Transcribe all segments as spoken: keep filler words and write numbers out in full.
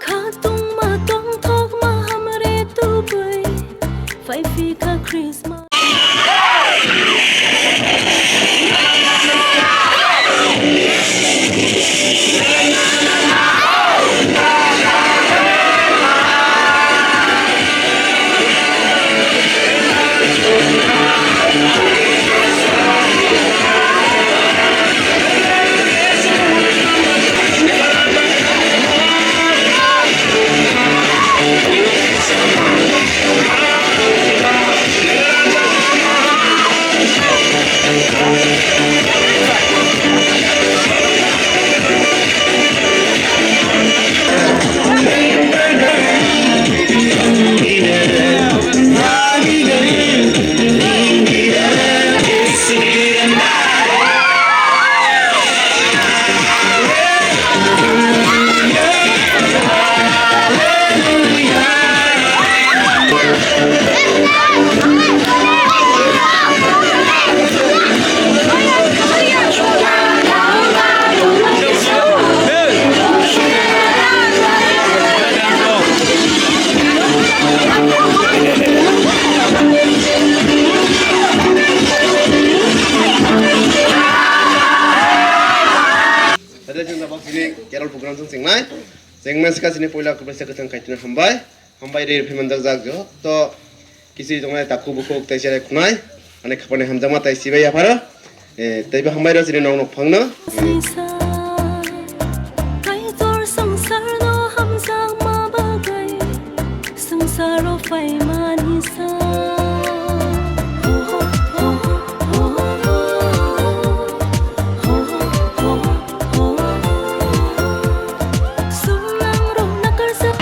Khatungma tongthokma hamre tubui, phaiphikha Christmas. Tei chwng tabuk chini carol program chwng chengnai. Chengmani swkang chini puila kwplaisa kwthang kaitorno hambai. Hambai rwi phaimanjak jak joto kichwi tongnai takhuk bukhuk tei cherai khunai. Ani khapani hamjakma tei sibai yapharo. Eh, teibo hambai rw chini nok nok phangno. Sisa, Kaitor swngcharno hamjakma bagwi swngcharo phaimani sa. Sumnang rok nakarjak.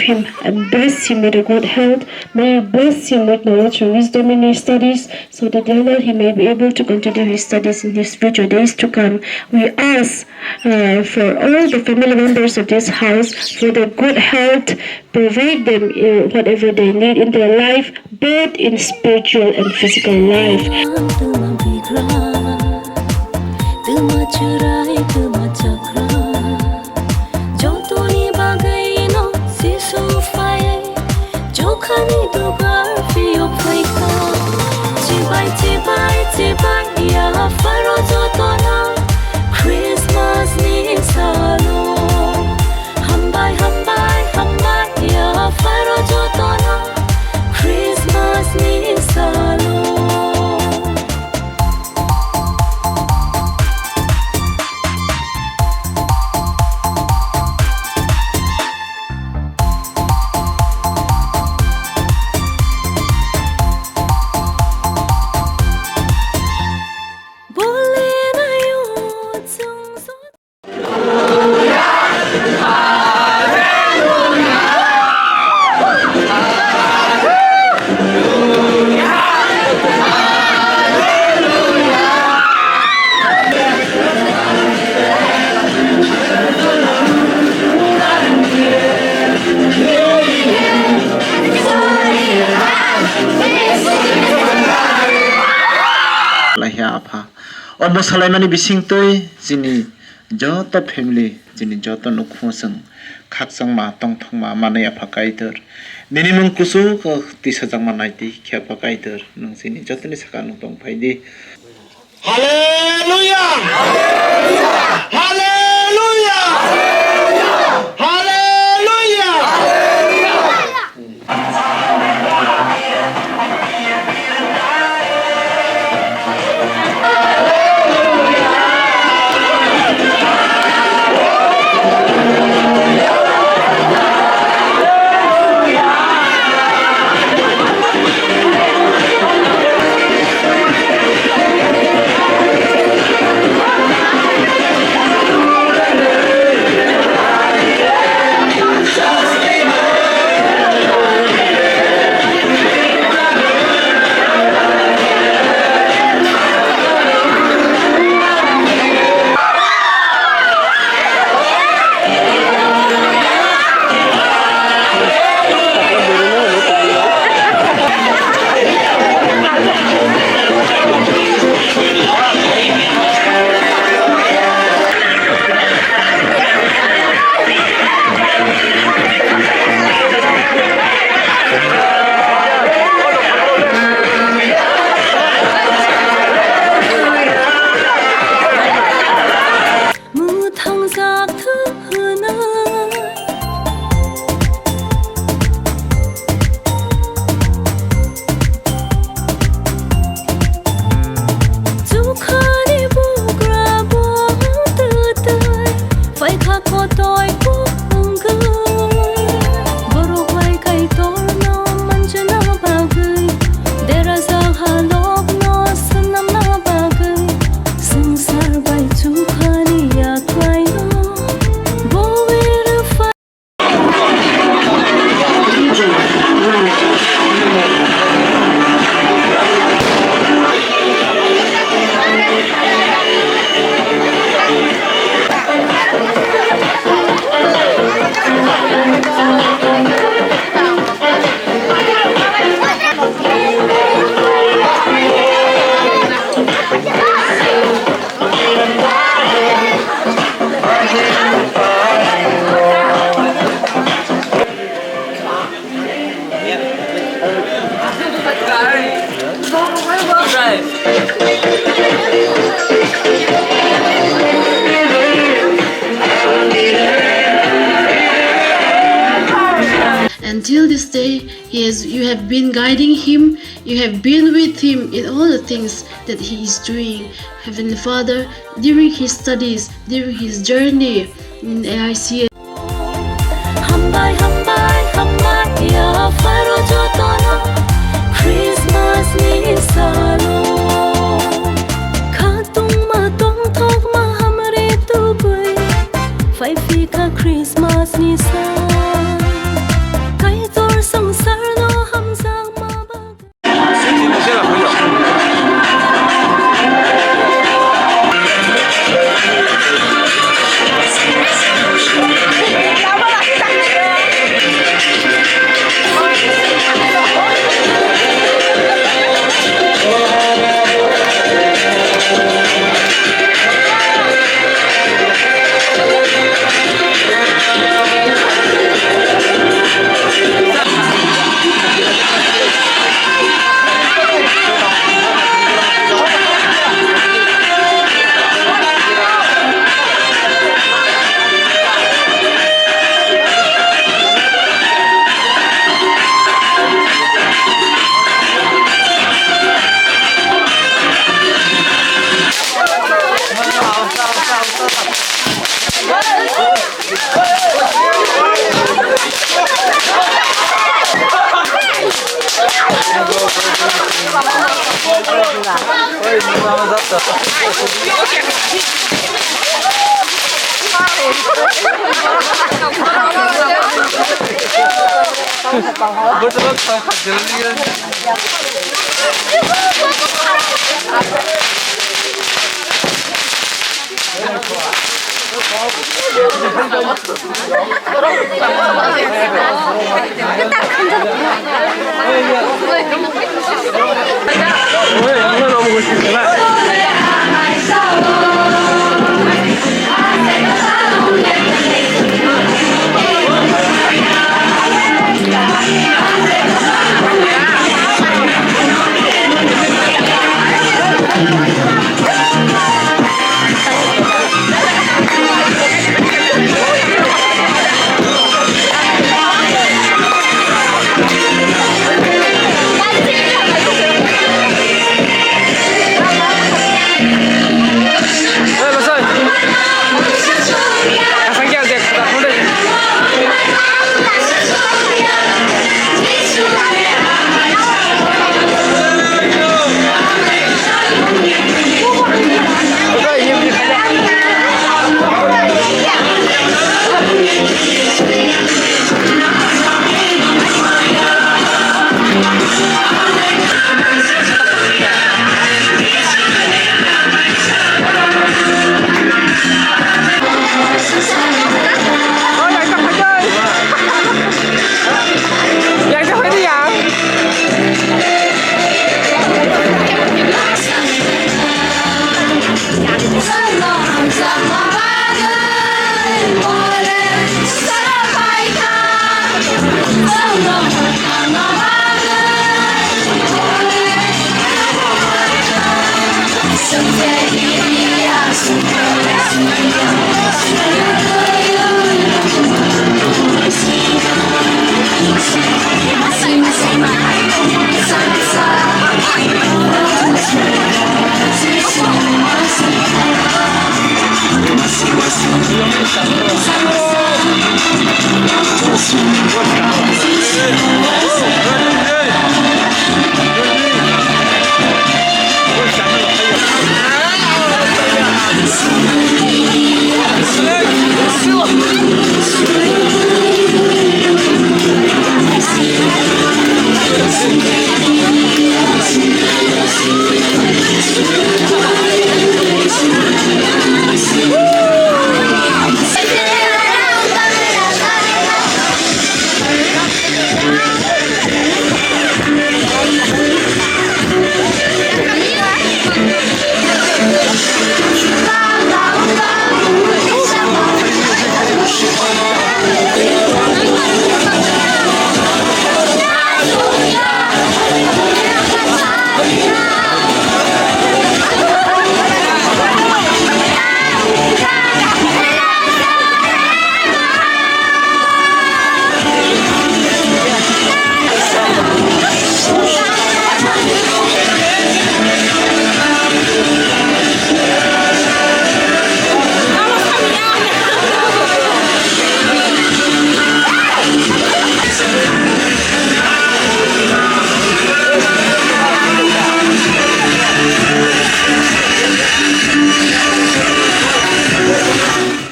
him and bless him with a good health. May you bless him with knowledge and wisdom in his studies, so that, dear Lord, he may be able to continue his studies in his future days to come. We ask, uh, for all the family members of this house for their good health, provide them, uh, whatever they need in their life, both in spiritual and physical life. Tuma chwrai, tuma chakra, jotoni bagwi no Jisu phai, chokhani dugar phiyok phaikha. Chibai, chibai, chibai ya pharo jotono Christmas ni salo. Hambai, hambai, hambai ya pharo jotono Christmas ni salo. Laiha apha. O mwsalaimani bisingtwi chini joto family, chini joto nukhungo chwng khakchangma, tongthokma manwi apha Kaitor. Nini mung kuchuk o tisajakma naitwi khe apha Kaitor. Nwng chini jotoni saka nwng tong phaidi. Hallelujah! Hallelujah! Hallelujah! Mwthangjak thwngna. Chukhani bugra bo twtwi, phaikha kotoi kok wngwi. Borok bai Kaitorno manjana bagwi, derajak halokno swnamna bagwi, swngchar bai chukhani yaklaino bo rwphai. Until this day, he has, you have been guiding him, you have been with him in all the things that he is doing. Heavenly Father, during his studies, during his journey in A I C S. Hambai, hambai, hambai ya pharo jotono Christmas ni salo. Khatungma tongthokma hamri tubui, phaiphikha Christmas ni sal.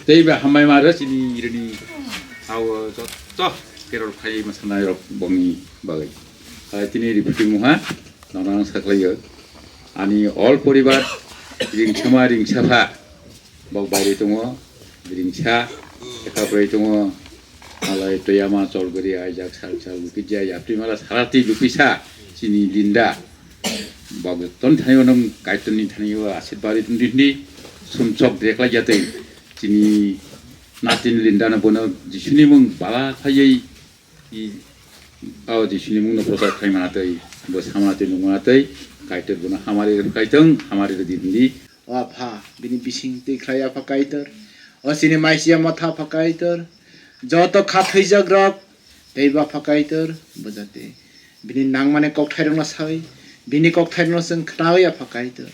Tei ba hambai ma rw chini rini awo joto kerol khai ma sanai rok bongni bagwi. Hai tini reporting muha nang nang saklaio. Ani all poribar ringchama ringsapha. Bok bairi tongo, ringsa, ekha bwrwi tongo, malai toyama, cholguri, aijak, salchal, lukijya, yapri mala, sarati lupisa, chini Linda. Bok ton thani onam kaiton ni thani o asit bari tun dihni, sumchok deklai jatei, chini natin Linda no bono Jisuni mung bala khayei, I, o Jisuni mungno prochar khlaimana tei, bo samana tei nungmana tei, Kaitor bono hamari rw khaitong, hamari rw di hwndi. O Apha, bini bising twi khlai Apha Kaitor. O chini maisiya motha Apha Kaitor. Joto kha thwijak rok, tei bo Apha Kaitor, bo jate bini nangmani kokthairokno sawi, bini kokthairokno chwng khnawi Apha Kaitor.